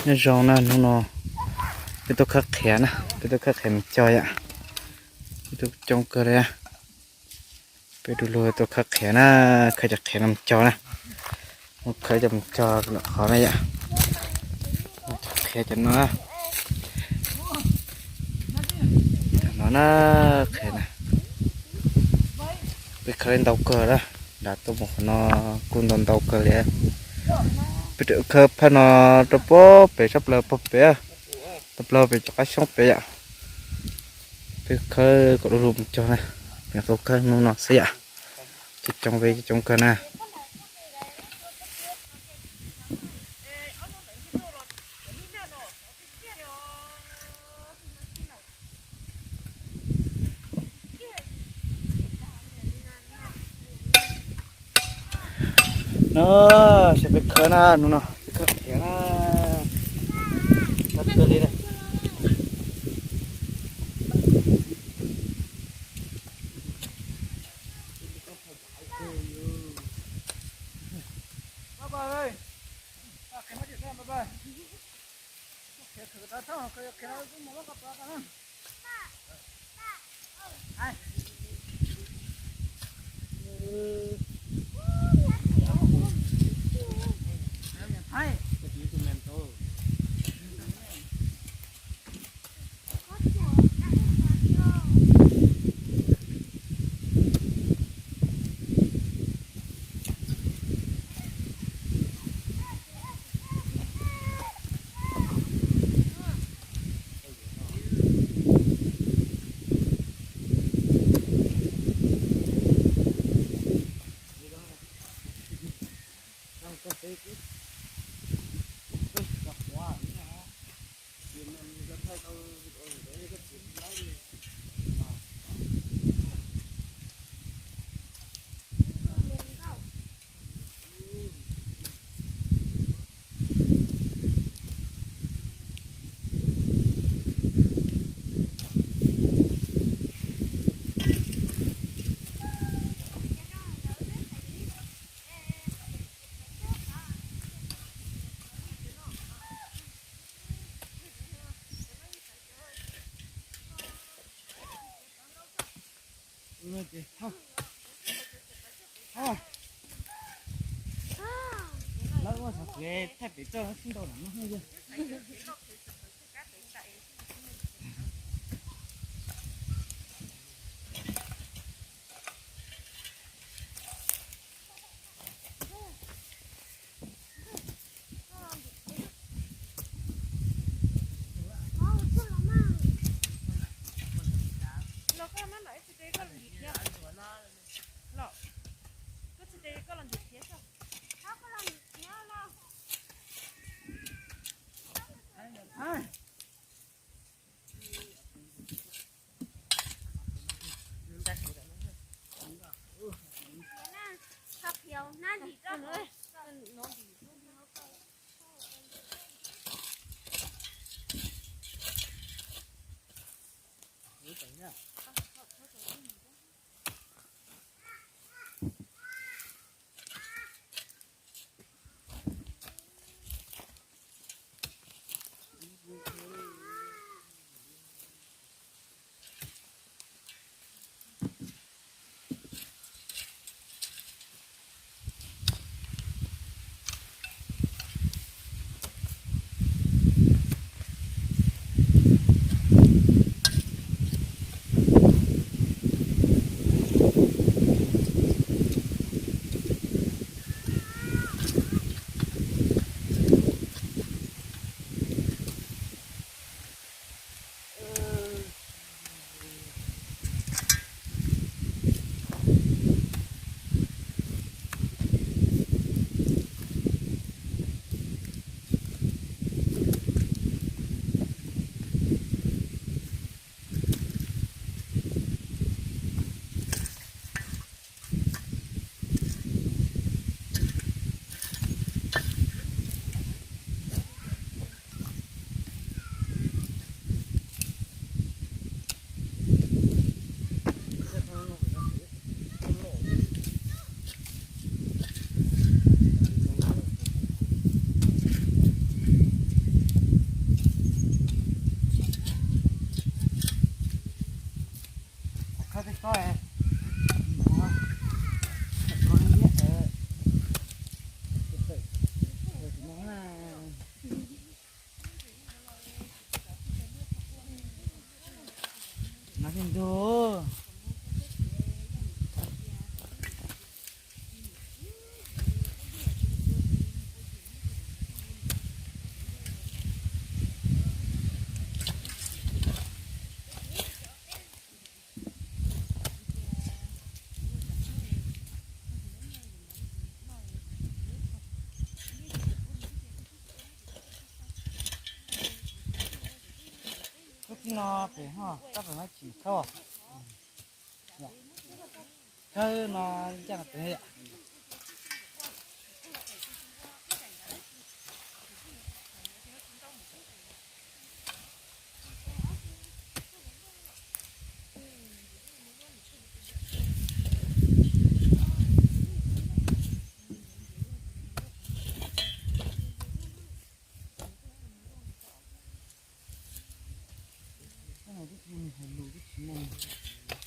Nyob zoo na, hnub no peb tuaj khawb qhiav na, peb tuaj khawb qhiav mus cog yom. Peb tuaj coob kawg li, peb du lug tuaj khawb qhiav na, khawb cov qhiav no mus cog na, mus khawb cov mus cog lawm qhov na yom. Cov qhiav cov no, cov no na, qhiav na, peb khawb ntau kawg na, nram tuaj mus qhov no kuj ntau ntau kawg li. Peb khawb phaj no rau pob pem sab plaws pob pem, tau plaws pem cov qab xyoob pem yom. Peb khawb kom du lug mus cog na, peb khawb hnub no xwb yom. Coob coob peb coob kawg na. No, sawv peb khawb na, hnub no peb khawb qhiav na, khawb kawg li na. Lawv ua xov xwm thaij pem txoj sib ntaus nram no yog. Tib no pem ho tab tom no tsis khawb. Khawb no ncaj no pem yom.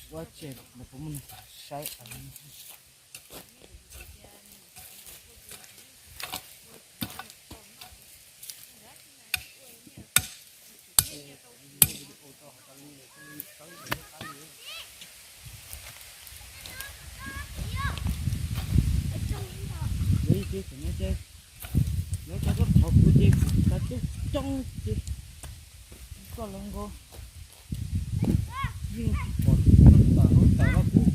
Ua tsev no puas muaj neeg saib. Lawv cov koj thov kuv ces kuv tsis tau coob coob ces koj lawv nkaus yeej tsis pom tawm hauv tawm los kuv.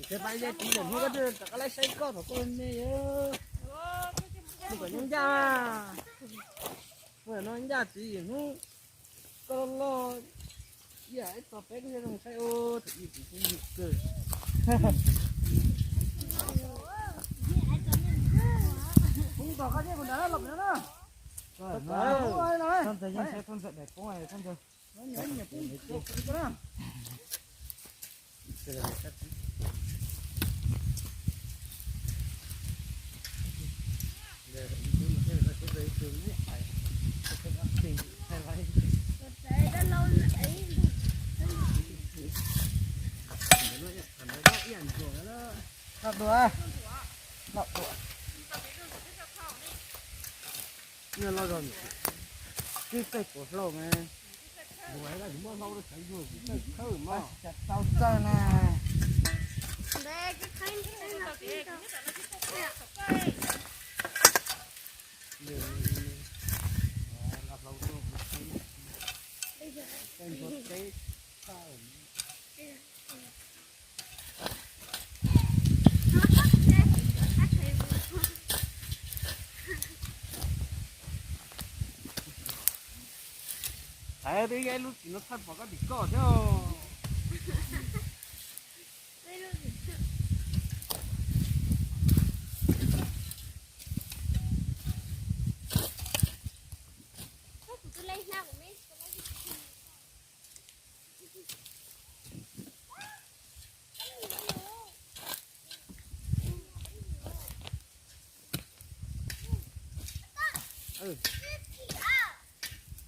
Ces pais ze txiv lawm hnub koj twb rov qab laib saib koj thaum koj me yom. Mus kom nyob ncaj, mus no ncaj txiv hnub koj loj loj ib yam ib txog peb koj thiaj zoo saib ub thaum ub kuv kuj yug kawg. Poob tog qab zeb puas nrad los pem no na. Thoj ntxawg yeej saib thoj ntxawg daim poob thoj ntxawg. Noj dua, noj dua. Noj loj zog, twb txawj puas hlau mas. Tau txawj na. Thaiv twb yog ib lub txiv no txhawj pom koj tim koj thiab.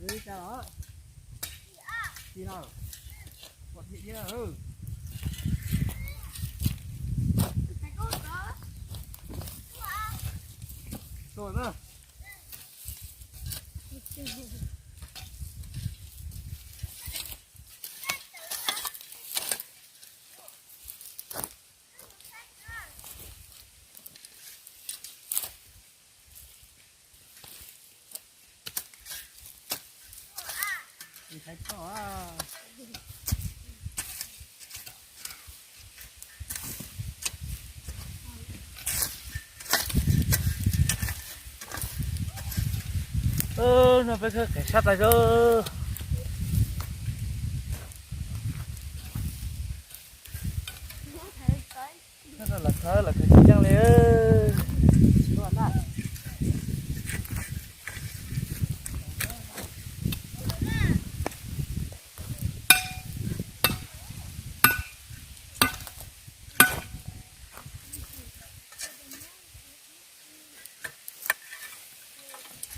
Li cas los? Tsis no. Pom thiab thiab. Tuaj na. No peb khawb qev sab tais sab. Los thawb los thawb tsis yeej li.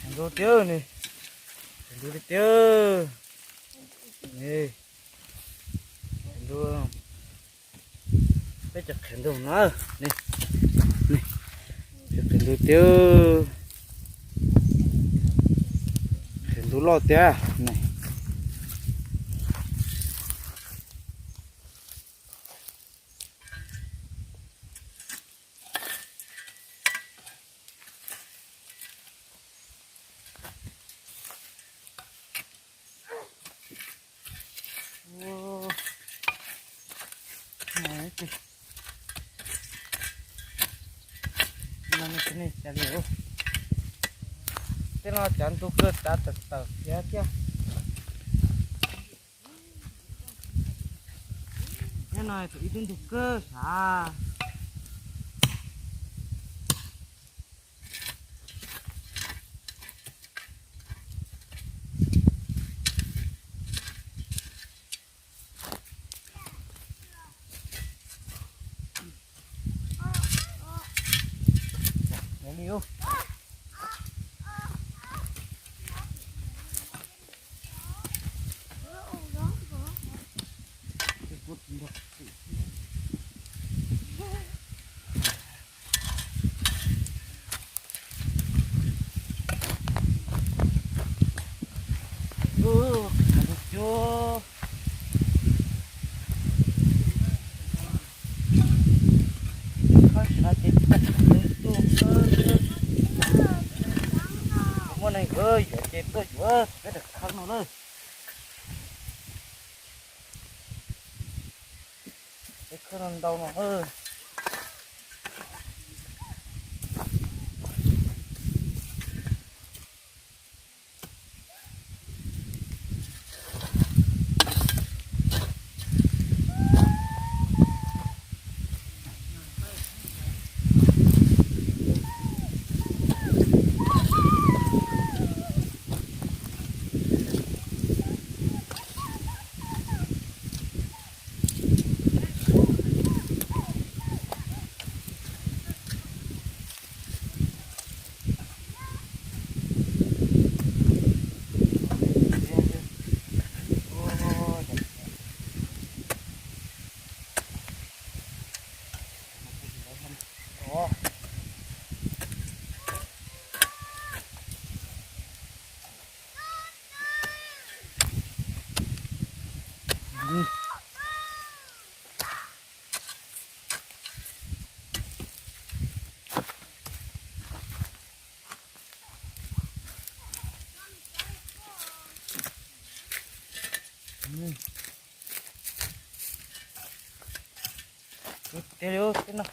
Ntu tiag ne, ntu tiag. Ntu, peb cov qhiav ntuj no, qhiav ntuj tiag, qhiav ntuj loj tiag. Tej no cav ntug kawg, cav tawm tawm khiav thiab. Nyob no thaum ib tug ntug kawg sav. Ub, cov, cov, koj tsis no ces tsis tau tus, muaj neeg yuav ces tuaj yuav peb daim khawb no lawm. Peb khawb no ntau no. Tiag li, tiag no.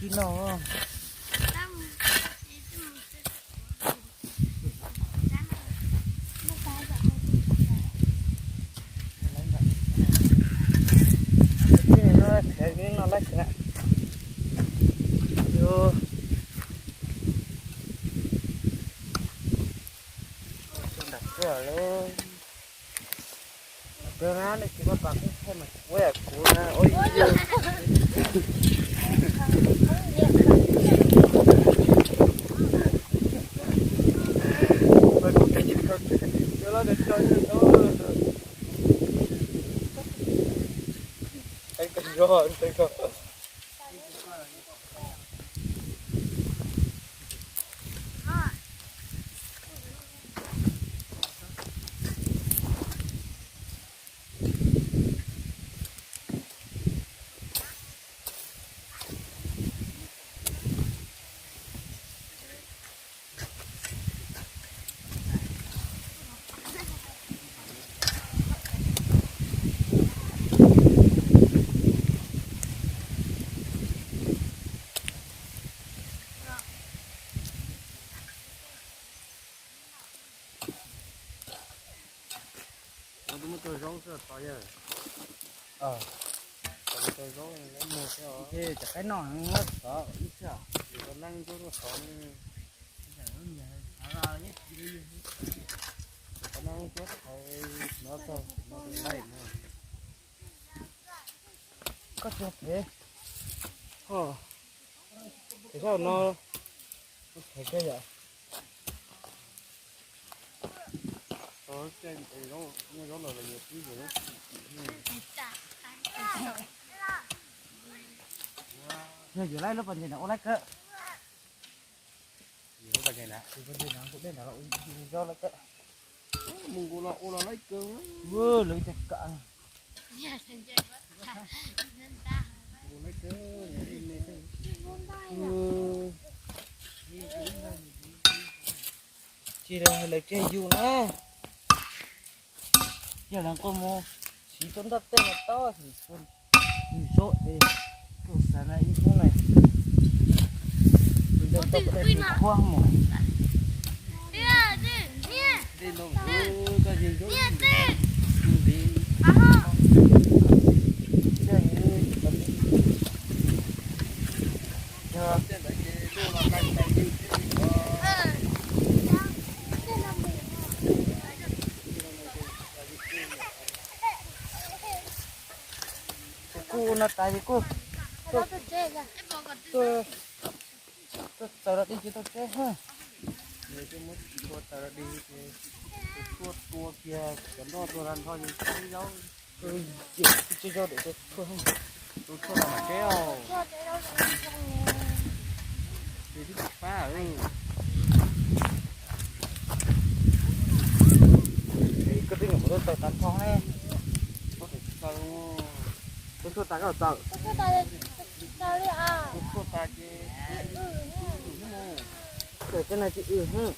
Kib no. Tus muaj tug zaub xwb tod yawg. Tus muaj tug zaub lawv muag xwb os. Cov qaib noj muab tod ib txhia. Yus tau neeb ntsuab tuaj tod. Tau neeb ntsuab tod no txog no tus laij no. Koj tsis phem. Ho, phem zaj no, phem kawg yom. Yog yuav laib lub pas ntses na ua laib kawg. Mus nkaus los ua los laib kawg. Lawv cov kam. Tsis lawv tsis yus na. Yog lawv kuj mus siv tuaj nroj tej no tau, nws zoo es kuj xav na ib hnub na. Nroj tej no kuj qhuav mus. Kuv kuj no tas ces kuj tuaj txaws los dig ces tau tseb hab. Tuaj txaws los dig ces tshuaj tua kiag cov nroj tua nrho ces tseb zaub. Tseb zaub ces tshuaj, tua tshuaj los mam tseb os. Ces twb tsis pab. Koj twb nyuam qhuav tuaj txaws tas nrho ne. Tua tshuaj tas koj txaws. Tua tshuaj tas ces, tej no tsis w hwb.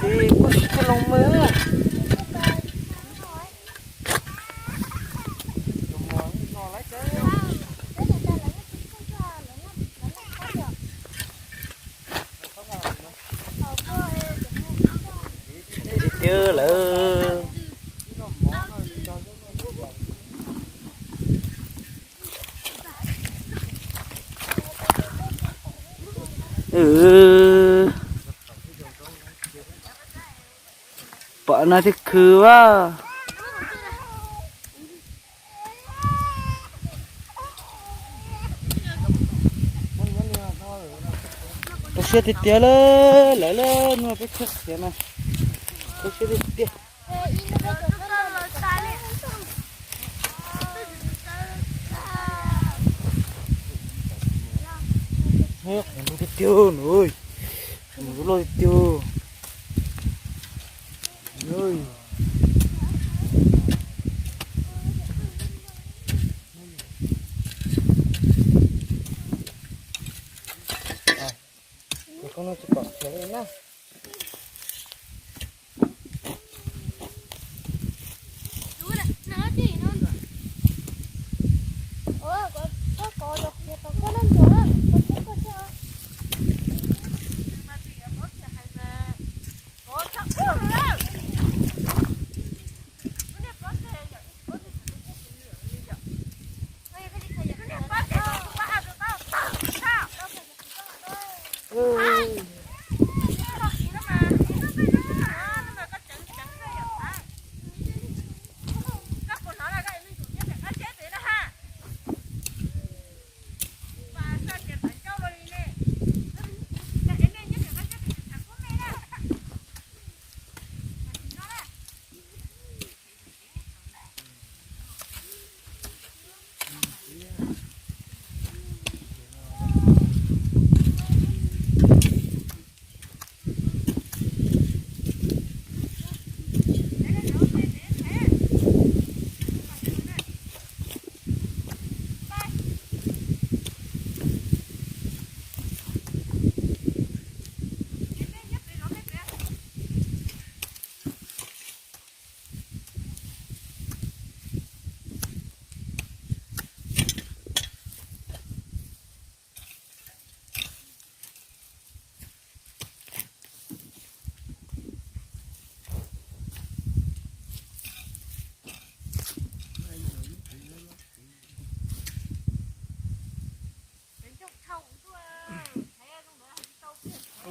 Ces kuj tsis tshua loo mws. Tiag lawm. Pom no thiaj khwv as. Koj siab tiag tiag lawm, lawv lawv nug peb txhua txhia na. Koj siab tiag tiag. Qhov ntug tiag tiag no, qhov ntug loj tiag tiag. Koj no tsis pom khiav li na.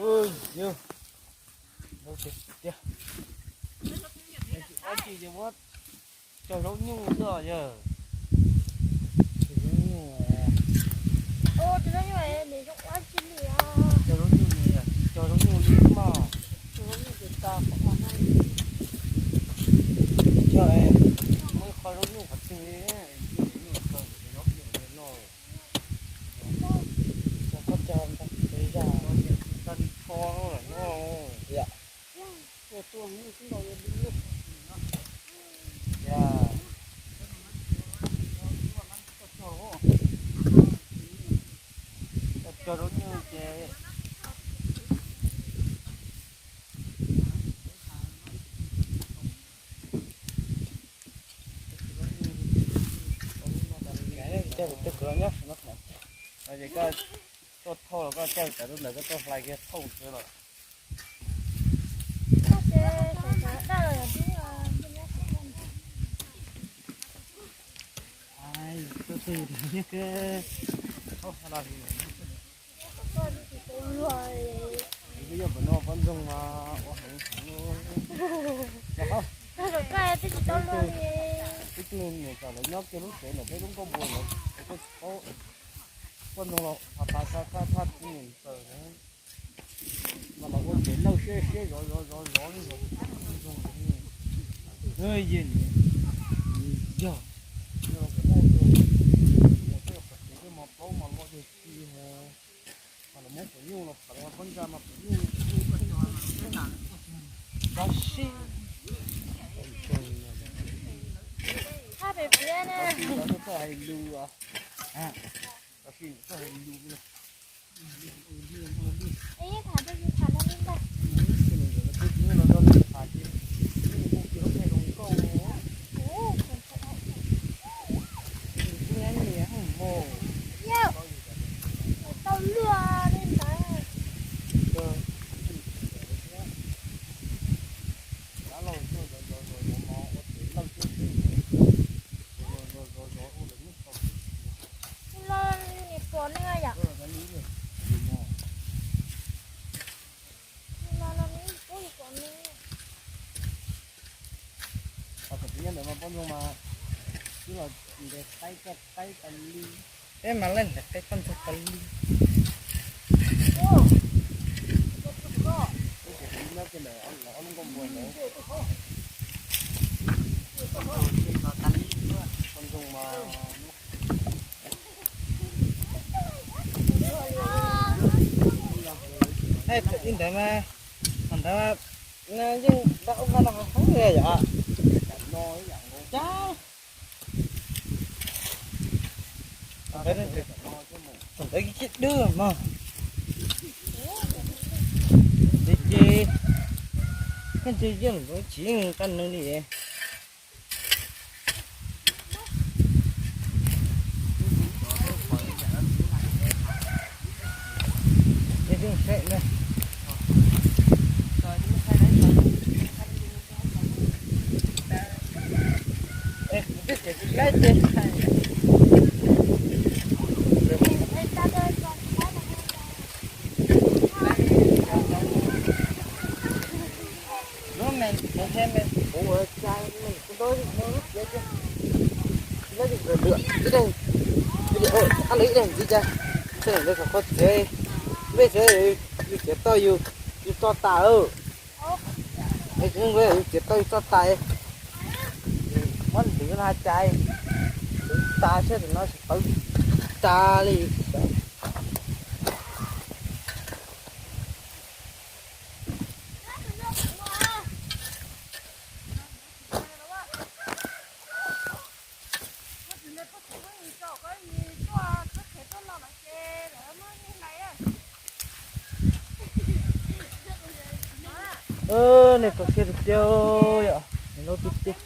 Ua, tiag, tiag. Ob tsi ces muab cog zaub nyuj xwb os yawg. Cog zaub nyuj, cog zaub nyuj li mog. Cog, muab ib qho zaub nyuj qhov twg, zaub nyuj no. Tag li tsho no lawm no. Cog zaub nyuj ces Ces koj tuaj thauj los koj coj cov ntawd koj tuaj hlais kiag thauj xwb los. Twb yog pem no poj ntxoog mas ua heev heev. Ib tug niam tsam lawv nyob kiag lub tsev ntawm peb lub nkauj npua ntawd, peb tsis paub. Poj ntxoog los pas pas thaj thaj thaj tus ntxawm na, mas los ua tsev lawj siab siab zov zov zov zov li zov poj ntxoog. Yog, yog los pem no, yog qhov tsev tej mos plaub mos loj yog ci, mas los muab pem nyuj los pham pob ntsa mas pem nyuj, tab sis txawj hais lus, tab sis txawj hais lus. Tau luaj li ntawd. Los li pom ne yom. Los los ne pom ne. Qhov tseem ceeb ntawd mas poj ntxoog mas twb los ntes qaib coj qaib tas li. Peb mas lawv ntes qaib poj ntxoog tas li. Twb tseem nyob kiag ntawm ob lub nkauj npua ntawd. Poj ntxoog mas Ib ntawd mas, thaum ntawd yeej nqa ub nqa no heev li yom. Cab, thaum ntawd, thaum ntawd kiv dwb mog. Ces, ces, koj ntshe yeej tsis nqa nws li. Ib daim, ib daim ntxiv cas, txheej ntawd thaum qhov txiav, peb txiav, yus txiav tau yus, yus tso tas. Es yus txiav tau yus tso tas, muab ntwv no cas, ntwv tas seb tam no tsis pawv tas li. Nej txaus siab tiag tiag yom, nws lub tiag tiag.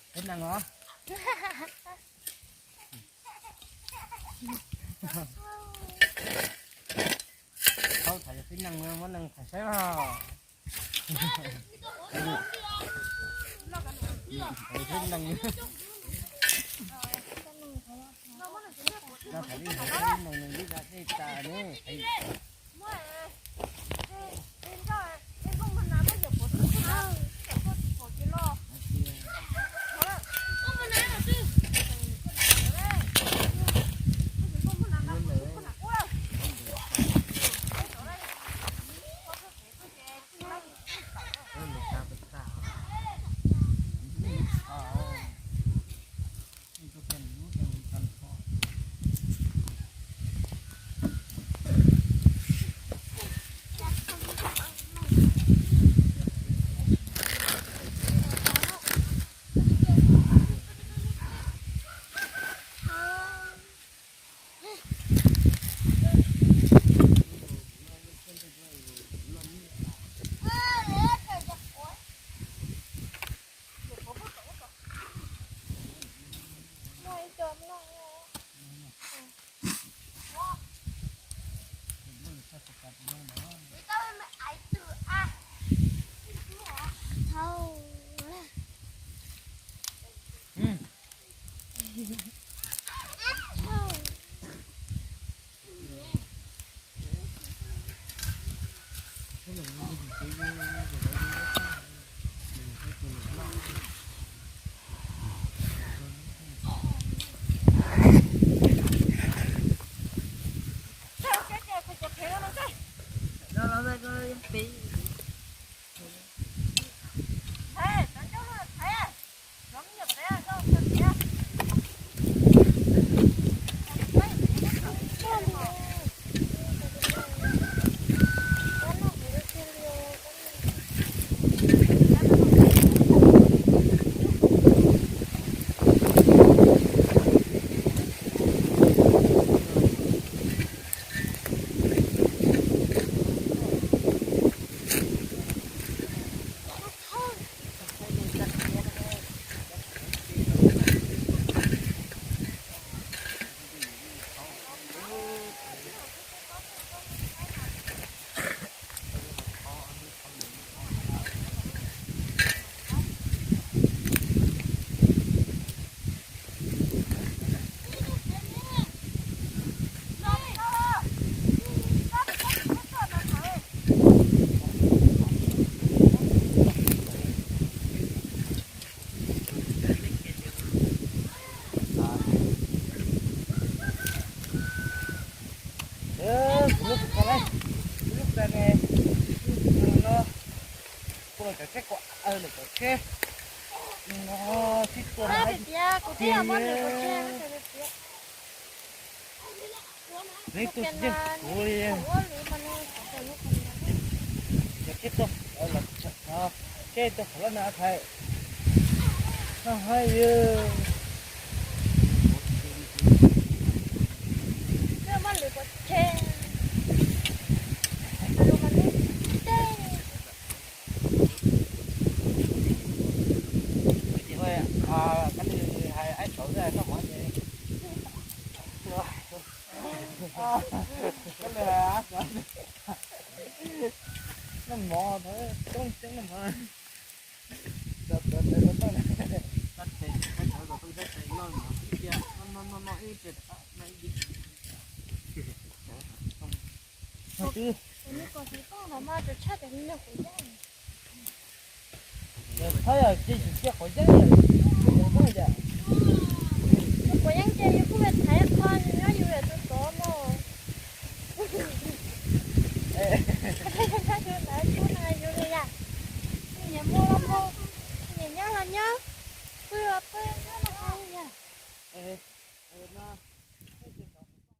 Peb nees os. Thaum yog peb nees, muab nees tham saib os. Peb nees, no tham li hais peb nees nws li dej tas ne. Cov tsheb ko, lawv cov tsheb no sib tua no tias kuv twb tias muab lwm pov tseg, neb tuaj tsis yeej kuv li. Cov tsheb tuaj, tsheb tuaj qhov loj na thaiv no hais. Muab lwm pov tseg, lwm mas neb teb. Koj li hais aib tsawv noj mov ces, koj li hais noj mov, coob coob noj mov. Thab yog cia tsis cia quav yeeb yom, tus mus muab yom. Quav yeeb ces yus kuj thaiv qho nyob yus yam tus tod no. Yus ntawd kuj hais yus li yam, nyias muaj los muaj, nyias nyob los nyob, pw los pw, nyob los nyob li yam.